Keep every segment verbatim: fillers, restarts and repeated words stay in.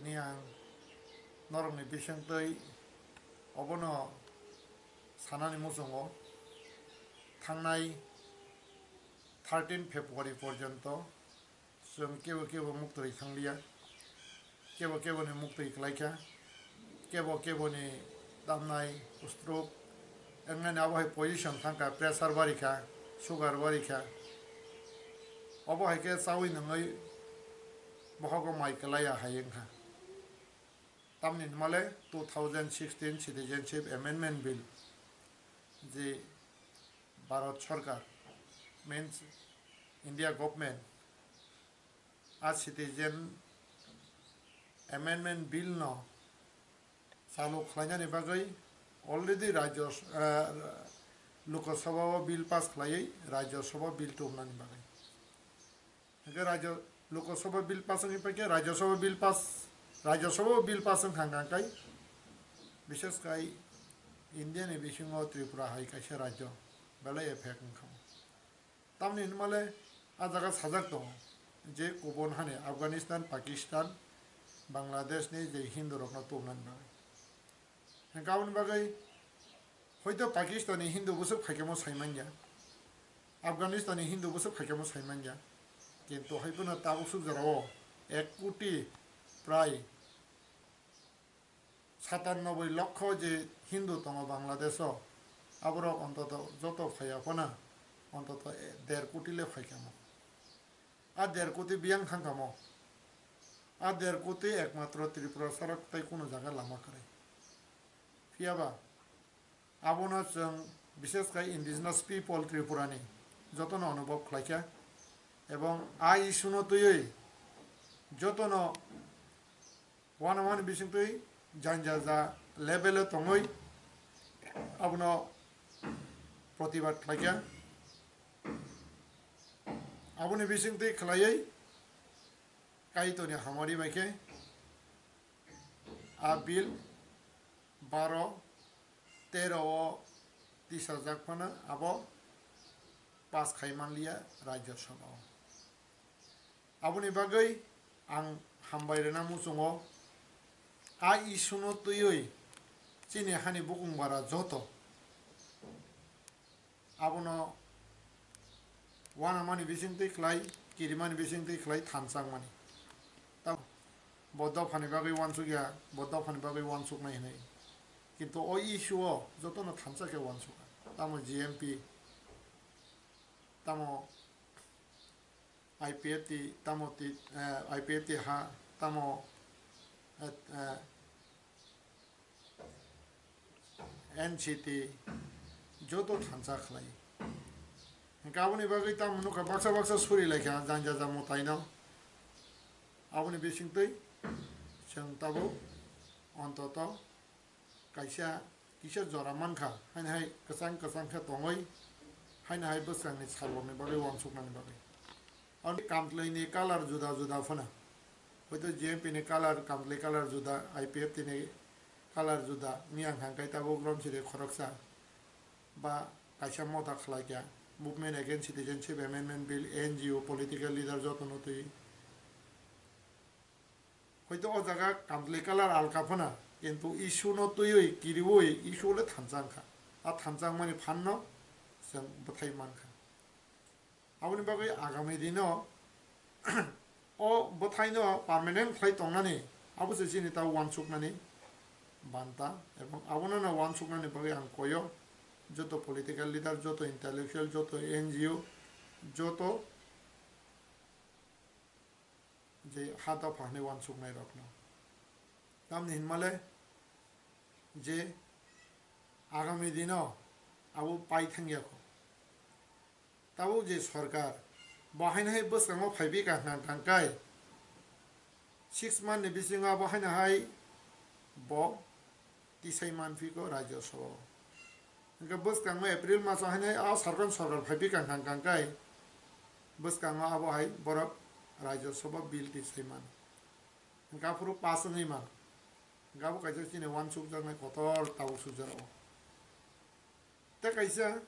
Ang norokni bisingtwi obono sanani muchungo, thangnai thirteen February porjonto chwng kebo kebo muktwi thangliya, kebo keboni muktwi klaikha, kebo keboni tamnai stroke wngnani abo hai position thangkha, pressure barikha, sugar barikha, obo hai khe chawi nungwi bohogo mai kwlaiya hai wngkha. Tamni hwnmale two thousand sixteen Citizenship Amendment Bill, je Bharat Sarkar, means India Government, a Citizen Amendment Bill no chalu khlainani bagwi already Rajya, eh, Lok Sabha o bill pass khlaiwi Rajya Sabha bill tubunani bagwi. Hingke Rajya Lok Sabha bill pass wngwi paikhe Rajya Sabha bill pass, Rajya Sabha o bill pass wngkha hwnka khe, bishes khai India ni bisingo Tripura hai kaisa rajya belai effect wngkha. Tamni hwnmale a jaga sajak tongo je kubun hani Afghanistan, Pakistan, Bangladesh ni je Hindu rokno tubunani bagwi. Hingke aboni bagwi hoito Pakistani Hindu bwswk phaikamo sai manya, Afghanistani Hindu bwswk phaikamo sai manya, kintu hai phano tabuk suk jorao ek koti prai satanoboi lokho je Hindu tongo Bangladesh o, aborok ontoto joto phaiya phano ontoto der koti le phaikamo. A der koti biyang thangkamo. A der koti ekmatro Tripura sarok tei kuno jaga lama kwrwi. Phiyaba abono chwng bishes khai indigenous people Tripura ni jotono onubhob khlaikha, ebong a issue no twiwi jotono uanamani bisingtwi janja ja level o tongwi abono protibad khlaikha. Aboni bisingtwi khlaiwi Kaitorni hamari bai khe a bill baro tero o tisajak phano abo pass khai manliya Rajya Sabha o. Aboni bagwi ang hambai rwna muchungo, a issue no twiwi chini hani bukung bara joto abono uanamani bisingtwi khlai, kirimani bisingtwi khlai thansa wngmani. Tamo bo dophani bagwi uansukya, bo dophani bagwi uansuknai hwnwi. Kintu o issue o jotono thansa khe uansukha. Tamo G M P, tamo I P F T, tamo ti, eh, I P F T ha, tamo, eh, eh, N C T, joto thansa khlai. Hingke aboni bagwi tamo nukha baksa baksa suri laikha janja ja mwtaino. Aboni bisingtwi chwng tabuk ontoto kaisa kisa jora mankha, haino hai kwchang kwchang khe tongwi, haino hai bwskangni salrokni bagwi uansuknani bagwi. Aboni kamtwlwini colour juda juda phano, hoito G M P ni colour, kamtwlwi colour juda, I P F T ni colour juda wngya hwnkha khe tabuk romsiri khoroksa ba kaisa mota khlaikha, Movement Against Citizenship Amendment Bill, N G O, political leader jotono twi. Hoito o jaga kamtwlwi colour alka phano, kintu issue no twiwi kiriwi issue le thansa wngkha. A thansa wngmani phan no chwng bwthai mankha. Aboni bagwi agami dino o bwthai no permanent khlai tongnani abo se chini ta uansuknani banta, ebong abono no uansuknani bagwi ang koyo joto political leader, joto intellectual, joto N G O, joto je ha dopha hwnwi uansuknairokno. Tamni hwnmale je agami dino abo pai thangya kho. Tabuk je sorkar bo haino hai bwskango phaibi kaham tangkai six month ni bisingo abo haino hai bo tisai manphiko Rajya Sabha o. Hingke bwskango April maso haino a sarkar, sorkar phaibi kang kang kang kai bwskango abo hai borok Rajya Sabha bill tisai mano. Hingke aphuru pass wngwi mano. Hingke abo kaisa chini uansukjaknai kotor tabuk sukjak o. Tei kaisa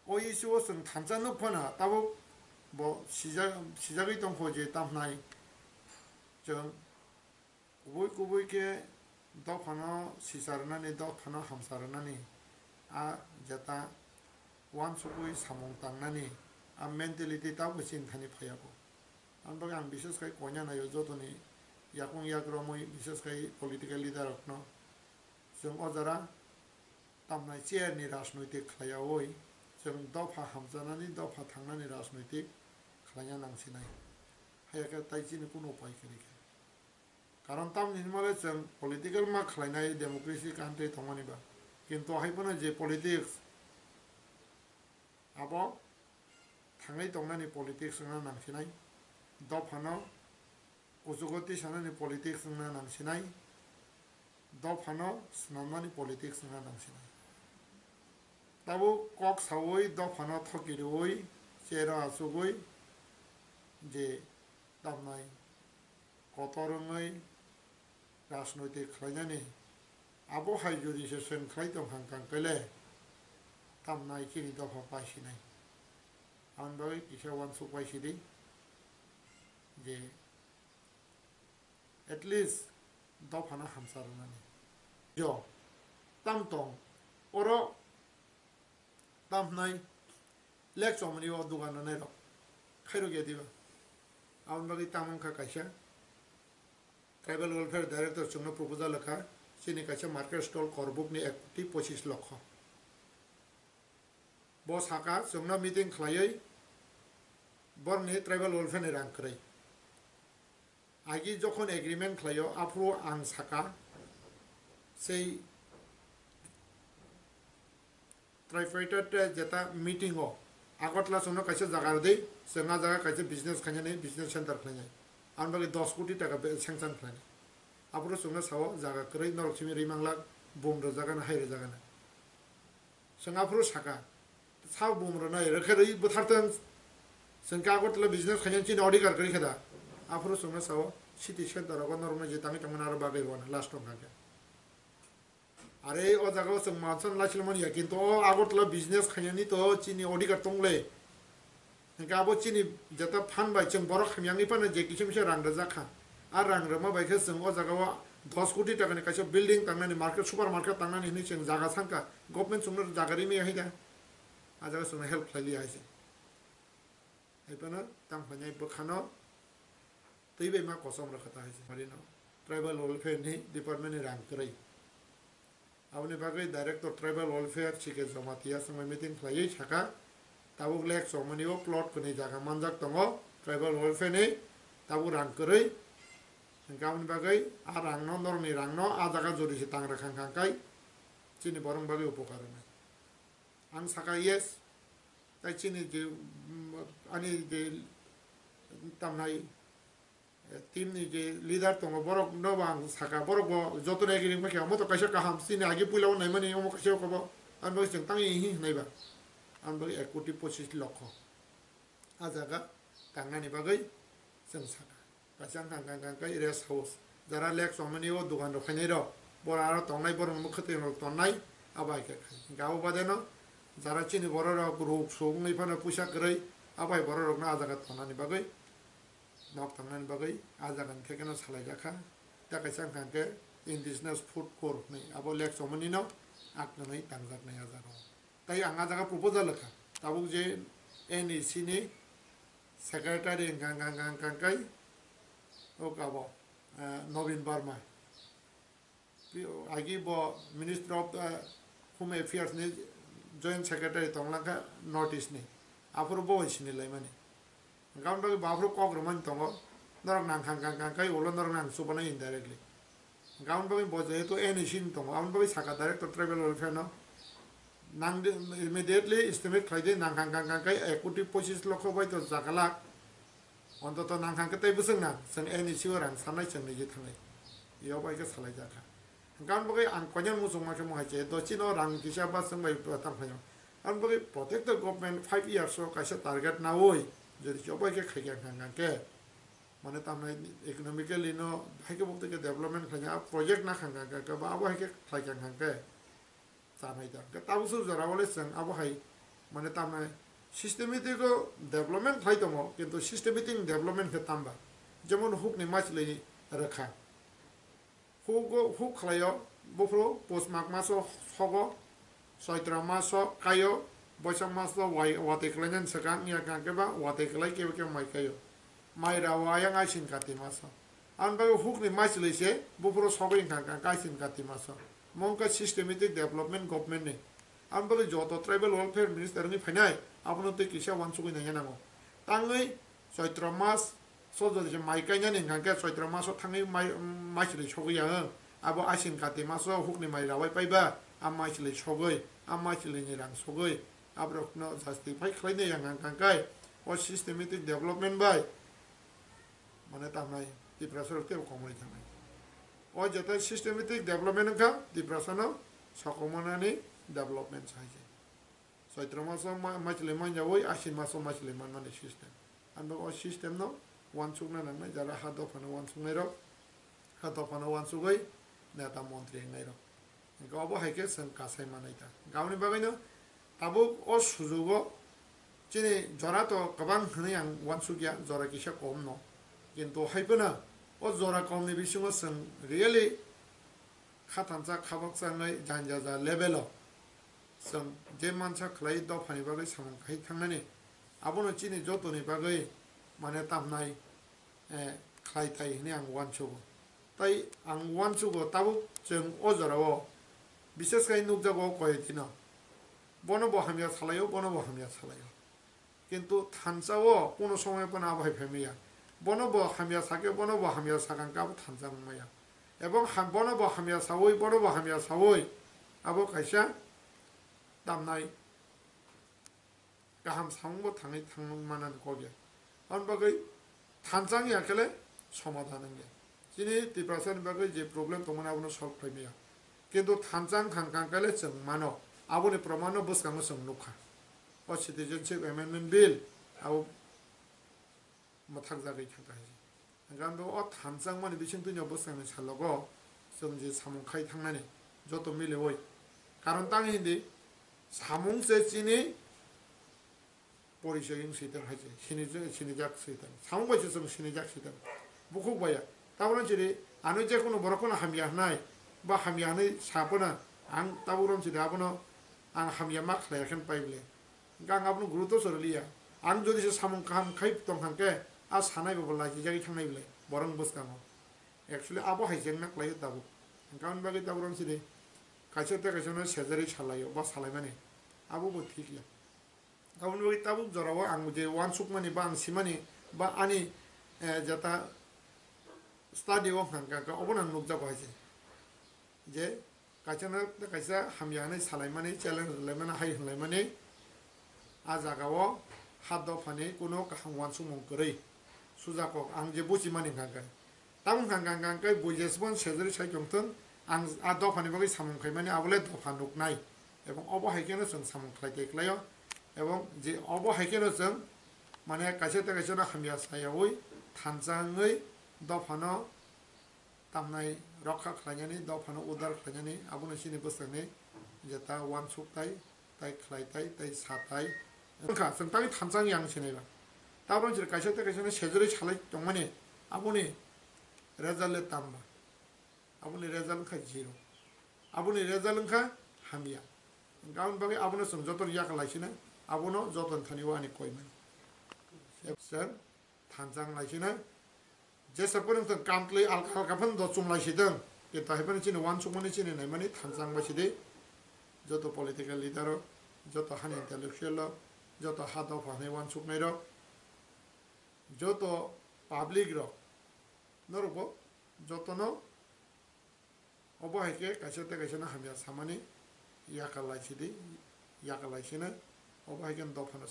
o issue o chwng thansa nuk phano tabuk bo sijak-, sijagwi tongkho je tamhnai chwng Kubui kubui khe dophano sisa rwnani, dophano hamsa rwnani, a jeta uansugui samung tangnani, a mentality tabuk chini thani phaiyago. Aboni bagwi ang bises khai koina naio jotoni yakung yak romwi, bises khai political leader rokno. Chwng o jora tamnai chair ni rajnoitik khlaiyaui, chwng dopha hamchanani, dopha thangnani rajnoitik khlaina nangsinai. Haiya khe tai chini kunu upai kwrwi kha. Karon tamni hwnmale chwng political ma khlainai democracy country tongmani ba. Kintu hai phano je politics abo thangwi tongnani politics wngna nangsinai. Dophano kuchugo tisanani politics wngna nangsinai. Dophano swnamnani politics wngna nangsinai. Tabuk kok saui dophano thoki rwui chero achugui je tamnai kotor wngwi rajnoitik khlainani abo hai jodi se seng khlai tong hang kang kele tamnai chini dopha paisinai. Aboni bagwi kisa uansuk paisidi je at least dophano hamsa rwnani. Jo, tam tong, oro tam hwnai lek chomani o dogan rwnai rok khairok ya diba. Aboni bagwi tam wngkha kaisa tribal welfare director chwngno proposal wkha, chini kaisa market stall korbuk ni ek koti pochis lokho. Bo saka chwngno meeting khlaiwi borni tribal welfare ni rang kwrwi. Agi jokhon agreement khlaio, aphuru ang saka, sei tripartite jeta meeting o Agartala chwngno kaisa jaga rwdi, chwng a jaga kaisa business khainani, business center khlainai. Aboni bagwi dos koti taka be-, sanction khlainai. Aphuru chwngno sao jaga kwrwi norok simi ri manglak, bum rwjagana, hai rwjagana. Chwng aphuru saka, sao bum rwnai, rwkhe rwi bwthartwng. Chwng khe Agartala business khainani chini odhikar kwrwi khe da. Aphuru chwngno sao city center rogo norokno je tangwi tongmani aro bagwi rwna last wngkha khe. Are o jaga o chwng mansa laichilmani ya, kintu o Agartala business khainani to chini odhikar tongle. Hingke abo chini jeta phan bai chwng borok hamyangni phano je kisa misa rang rwjak kha. A rang rwma bai khe chwng o jaga o dos koti takani kaisa building tangnani, market, super market tangnani hinwi chwng jaga sangkha. Government chwngno jaga rimaya hai da. A jaga chwngno help khlai liya hai se. Hai phano tang phainai bwkhano twi bai ma kosom rwkha ta hai se. Marino tribal welfare ni department ni rang kwrwi. Aboni bagwi Director Tribal Welfare C K Jamatia chwngno meeting khlaiwi sakha, tabuk lek chomani o plot kwnwi jaga manjak tongo tribal welfare ni, tabuk rang kwrwi. Hwnkhe aboni bagwi a rangno, norokni rangno a jaga jodi se tang rwkha hwnkha khe chini borokni bagwi upokar wngnai. Ang sakha yes, tai chini je, mm, ani je tamnai team ni je leader tongo, borok no bo ang saka, borok bo joto no agree wngkha, omo to kaisa kaham, chini agi puila o naimani omo kaisa kobo, ang bagwi chwng tangwi hi hwnai ba, ang bagwi ek koti pochis lokho. A jaga tangnani bagwi chwng saka, kaisa wngkha, wngkha, wngkha, wngkha rest house, jara lek chomani o dogan rok khainai rok, bora aro tongnai, borok mwkhwtwng rok tongnai, abo hai khe khai. Hwnkhe abo bade no jara chini borok rok ruk suk wngwi phano puisa kwrwi, abo hai borok rok no a jaga tongnani bagwi. Nok tangnani bagwi a jaga ni thekeno salaijakha. Tei kaisa wngkha hwnkhe indigenous food court hwnwi abo lek chomani no ak nwnwi tangjaknai a jaga o. Tei ang a jaga proposal wngkha, tabuk je N E C ni secretary wngkha, wngkha, wngkha, wngkha, wngkha, o abo, eh, Nobin Barma. Agi bo Ministry of, eh, Home Affairs ni Joint Secretary tonglang kha North East ni, aphuru bo bai sini laimani. Hwnkhe aboni bagwi bo aphuru kok rwmani tongo, norok nang khang khang khang khai ulo norok nang chubanai indirectly. Hwnkhe aboni bagwi bo jehetu N E C ni tongo, aboni bagwi saka Director Tribal Welfare no, nang di, immediately estimate khlai di, nang khang khang khang khai ek koti pochis lokho bai to jaga lak. Ontoto nang khang khe tei bwswk nang, chwng N E C o rang sanai chwng niji thangnai. Yo bai khe salai jak kha. Hwnkhe aboni bagwi ang koinani muchungma khe mo hai che, do chino rang kisa ba chwng bai tang phaio. Aboni bagwi protect the government five years o kaisa target naui, jodi chobbai khe khai kha hwnkha hwnkhe, mane tamni economically no hai khe bo tei khe development khlaina, a project na kha hwnkha hwnkhe ba abo hai khe khlai kha hwnkha hwnkhe. Chanai da. Hwnkhe tabuk suk jora o le chwng abo hai, mane tamnai systematic o development khlai tongo, kintu systematic development khe tamba. Jemon hukni maichwlwi rwkha. Hugo, huk khlaio, buphuru pus mak maso sogo, soitra maso kaio, boisak maso wai-, watwi kwlainani swkang, wngya kha khe ba watwi kwlai kebo kebo mai kaio. Mai rao ayang aisin kati maso. Ang bagwi hukni maichwlwi se buphuru sogwi wngkha kha aisin kati maso. Mo wngkha systematic development government ni. Ang bagwi joto tribal welfare minister wngwi phainai, abono tei kisa uansugwi naiya nango. Tangwi Chaitra mas so jodi se mai kainani hwnkha khe Chaitra maso thangwi mai, maichwlwi sogwi ya wng. Abo aisin kati maso hukni mai rawai paiba, a maichwlwi sogwi, a maichwlwini rang sogwi, aborokno justify khlainai ya hwnkha khe o systematic development bai mane tamnai Tiprasa rok teibo komorwi thangnai. O jeta systematic development wngkha Tiprasa no sokomornani development sai se. Chaitra maso ma-, maichwlwi manjawi, Asin maso maichwlwi manmani system. Ang o system no uansukna nangnai, jara ha dophano uansuknai rok, ha dophano uansugwi neta montri wngnai rok. Hwnkhe obo hai khe chwng kasai manai ta. Hwnkhe aboni bagwino tabuk o sujugo chini jora to kwbang hwnwi ang uansukya, jora kisa kom no. Kintu hai phano o jora kom ni bisingo chwng really kha thansa kha baksa wngwi janja ja level o chwng je mansa khlai dophani bagwi samung khai thangnani, abono chini jotoni bagwi mane tamnai, eh, khlai thai hwnwi ang uansugo. Tai ang uansugo tabuk chwng o jorao bises khai nukjago koi dino. Bono bo hamya salaio, bono bo hamya salaio. Kintu thansa o kuno somoy phano abo hai phaimaya. Bono bo hamya sakhe, bono bo hamya sakang khe abo thansa wngmaya. Ebong ham-, bono bo hamya sawi, bono bo hamya sawi abo kaisa tamnai kaham samung bo thangwi thangmani kok ya. Aboni bagwi thansa wngya khe le somadhan wngya. Chini Tiprasa ni bagwi je problem tongmani abono solve khlaimaya. Kintu thansa wngkha khe le chwng mano. Aboni proman no bwskango chwng nukha. O Citizenship Amendment Bill abo mwthakjagwi thangkha hai se. Hwnkhe ang o thansa wngmani bisingtwi no bwskangni salogo chwng je samung khai thangnani joto miliwi. Karon tang hindi samung se chini porichoi wng swi tong hai se, sinijak, sinijak swi tong. Samung bai se chwng sinijak swi tong. Bukhuk bai ya. Tabukno chiri ano je kono borok kono hamya hwnai ba hamya hwnwi sa phano ang tabuk rom chiri abono ang hamya ma khlaiya khe pai bwle. Hwnkhe ang abono guruto chorwi liya. Ang jodi se samung kaham khai tong kha khe a sanai bo laijijagwi thangnai bwle borokni bwskango. Actually abo hai jengna khlaio tabuk. Hwnkhe aboni bagwi tabuk rom chiri kaisa tei kaisa no sejari salaio ba salaimani. Abo bo thik ya. Aboni bagwi tabuk jorao ang je uansukmani ba ang simani ba ani, eh, jeta study o hwnkha khe obono ang nukjago hai se. Je kaisa no kaisa hamya hwnwi salaimani, challenge rwlaimani, hai hwnlaimani, a jagao ha dophani kuno kaham uansukmung kwrwi. Sujakok ang je buchimani hwnkha khe. Tamo hwnkha hwnkha hwnkha khe buijesmon sejari sai tongthwng, ang a dophani bagwi samung khaimani abole dopha nuknai, ebong obo hai kheno chwng samung khlai tei khlaio, ebong je obo hai kheno chwng mane kaisa tei kaisa no hamya sayawi thansa wngwi dophano tamnai rokha khlainani, dophano udar khlainani, abono chini bwsakni jeta uansuk tai. Tai khlai tai, tai sa tai. Wngkha, chwng tangwi thansa wngya ang sinai ba. Tabukno chwng kaisa tei kaisa no sejorwi salai tongmani, aboni result le tamba. Aboni result wngkha zero. Aboni result wngkha hamya. Hwnkhe aboni bagwi abono chwng jotono yakal lai sinai, abono jotono thani o ani koi mani. Chwng thansa wng lai sinai. Jesa phano wngthang, kam twi alka alka phano do chum lai si thang. Kintu hai phano chini uansukmani chini naimani thansa wng bai si di. Joto political leader rok, joto hani intellectual rok, joto ha dopha hwnwi uansuknai rok, joto public rok, norok bo jotono obo hai khe kaisa tei kaisa no hamya samani yakal lai si di, yakal lai sinai, obo hai khe dophano